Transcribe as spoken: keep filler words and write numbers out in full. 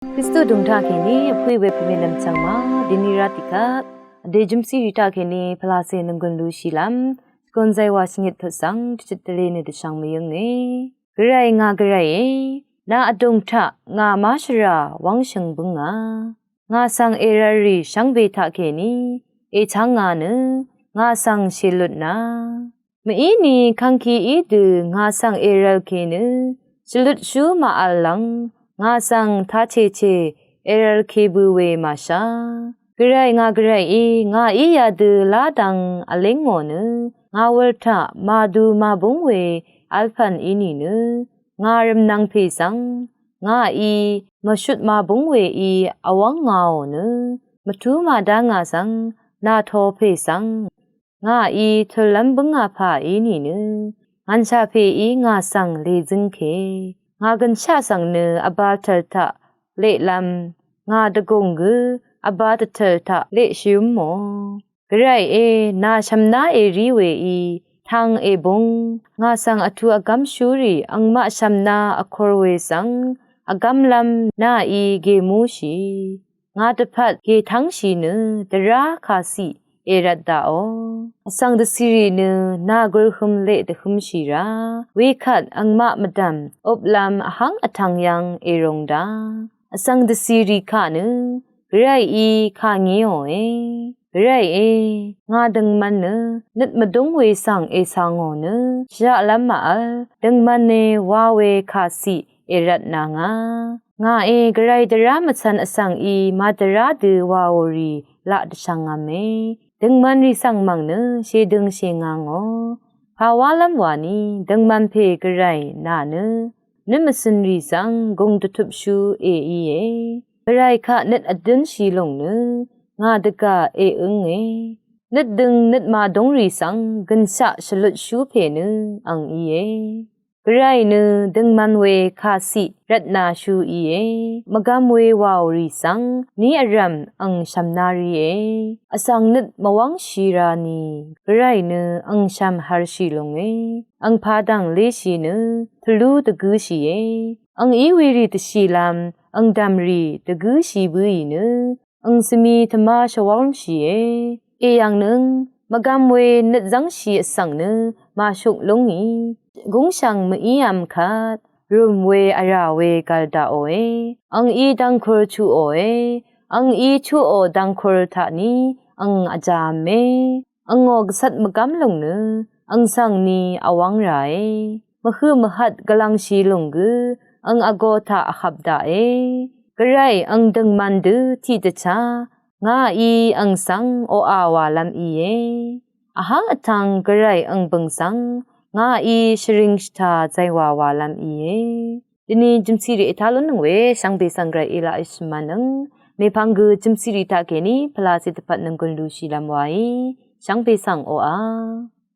Kristu dv̀ng taq kèní vpǿì we pvmè lv̀m chv̀ng ma, dini rá tiqkvt vdè jø̀msí rì taq kèní pvlacè nv̀nggùn lúshìlv́m, shvgùn zaywa shvngit pvt svng dvchøt dvlē nø dvshvng mvyǿnge. Gvray ngà Gvrayé, nà vdùng taq ngà máshvrà wv́ngshø̀ng bǿngà. Ngà svng èrv̄l rì shvngbe taq kèní èchv́ng ngà nø ngà svng shèlutna. Mvíni kangkií dø ngà svng èrv̄l kènø shvlutshú màvl lv́ng, ngà svng tachèchè èrv̄l ke bø̄ we màshá. Gvray ngà Gvrayí, ngàí yadø ládvng vléngò nø ngà wūl taq màdu màbúng we v̄l pv̀n í nìnø ngà rv̀mnv̄ng pè svng ngàí mvshut màbúng weí vwv́ng ngàò nø mvtú màdá ngà svng nàto pè svng ngàí tøllv́m bǿngà pà í nìnø ngv̀nshà pèí ngà svng lèzǿngke. Ngà gø̀nshaq svng nø vbā tv̀l taq leqlv́m, ngà dvgùng gø vbā dvtv̀l taq leqshìǿmò. Gvrayé, nà shv̀mná èrí weí tang èbúng, ngà svng vtù vgv́mshúrì angmaq shv̀mná vkur we svng vgv́mlv́m nàí gèmúshì. Ngà dvpvt gètv́ngshì nø dvrá kàciq èrvt daqò. Vsvng dvcìrì nø nà gurhøm leq dvhømshì rá, wekvt angmaq mvdv̀m uplv́m vhv́ng vtv̄ng yv́ng èrung dá. Vsvng dvcìrì kaq nø Gvrayí kà ngéòe. Gvrayé, ngà døngmv̄n nø nøt mvdúng we svng ècà ngò nø shvzaqlv́m màvl, døngmv̄ne wa we kàciq èrvtna ngà. Ngàé Gvray dvrá mvcv̄n vsvng í màdvrá dø wàò rì laq dvshv̄ngv̄me. Døngmv̄nrì svng mv̀ng nø shèdøngshì ngà ngò. Pàwálv́m wàní døngmv̄n pè Gvray nà nø nøt mvcø̀nrì svng gùng dvtupshú è íe. Gvray kaq nøt vdǿnshì lùng nø ngà dvgà èǿnge. Nøt døng nøt màdúngrì svng gø̀nshaq shvlutshú pè nø ang íe. Gvray nø døngmv̄n we kàciq rvtnashú íe. Mvgvm we wàò rì svng ní vrv̀m ang shv̀mná ríe. Vsvng nøt mvwv́ngshì rani Gvray nø ang shv̀m hvrshì lùnge. Ang padv̀ng léshì nø pvlú dvgǿshìe. Ang í werì dvshìlv́m ang dv̀mrì dvgǿshì bǿì nø ang svmi tvmá shvwv́ngshìe. Èyv̀ngnøng mvgvm we nøt zv́ngshì vsvng nø màshuk lúngì. Gúngshv̀ng mvív̄m kvt rùm we vrà we gv̀l daqòe. Ang í dv̄ngkur chuqòe. Ang í chuqò dv̄ngkur taqní ang vjāv̄me. Angò gvcvt mvgv́m lùng nø ang svng ni vwv́ng ràe. Mvhø mvhvt gvlv̄ngshì lùng gø ang vgō taq vhvp daqe. Gvray ang døngman dø tiqdvchá ngàí ang svng oqà wàlv́m íe. Vháng vtv̄ng Gvray ang bø̀ng svng ngàí shvring shvtā zaywà wàlv́m íe. Dvni jø̀msìrì ètá lúnnøng we shvngbe svng Gvray èlaq èshø̀mv̄nøng. Mèpvng gø jø̀msìrì taqkèní pvlacè dvpvt nònggùn lúshìlv́m waí shvngbe svng oqà